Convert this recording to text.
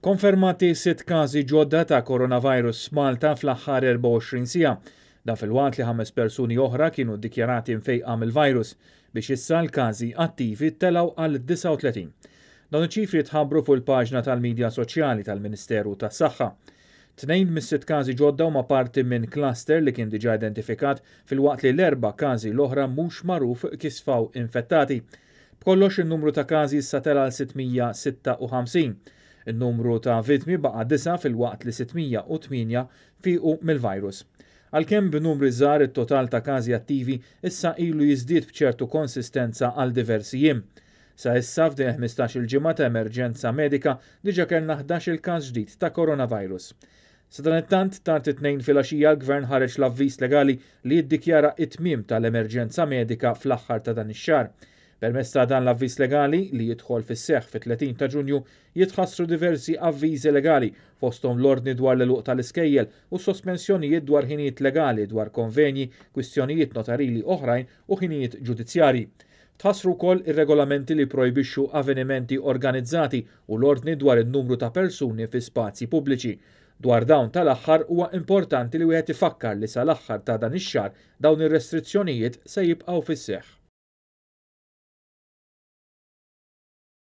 Konfermati sitt każi ġodda ta' coronavirus f'Malta fl-aħħar 24 siegħa. Dan filwaqt li ħames persuni oħra kienu ddikjarati mfejqa mill-virus, biex issa l-każi attivi telgħu għal 39. Dawn iċ-ċifri tħabbru fuq il-paġna tal-midja soċjali tal-Ministeru tas-Saħħa. Tnejn mis-sitt każi ġodda huma parti minn cluster li kien diġà identifikat filwaqt li l-erba' każi l-oħra mhux magħruf kif sfaw infettati. B'kollox in-numru ta' każi issa tela' għal 656. In-numru ta' vittmi baqa' disgħa filwaqt li 608 fiequ mill-virus. Għalkemm b'numri żgħar, it-total ta' każi attivi issa ilu jiżdied b'ċertu konsistenza għal diversi jiem. Sa issa f'din il-15-il ġimgħa ta' emerġenza medika diġà kellna 11-il każ ġdid ta' coronavirus. Sadanittant, tard it-Tnejn filgħaxija l-Gvern ħareġ l-avviż legali li jiddikjara t-tmiem tal-emerġenza medika fl-aħħar ta' dan ix-xahar. Permezz ta' dan l-avviż legali, li jidħol fis-seħħ fit-30 ta' Ġunju, jitħassru diversi avviżi legali, fosthom l-ordni dwar l-għeluq tal-iskejjel u sospensjonijiet dwar ħinijiet legali dwar konvenji, kwistjonijiet notarili oħrajn u ħinijiet ġudizzjarji. Tħassru wkoll ir-regolamenti li jipprojbixxu avvenimenti organizzati u l-ordni dwar in-numru ta' persuni fi spazji pubbliċi. Dwar dawn tal-aħħar huwa importanti li wieħed ifakkar li sal-aħħar ta' dan ix-xahar dawn ir-restrizzjonijiet se jibqgħu fis-seħħ.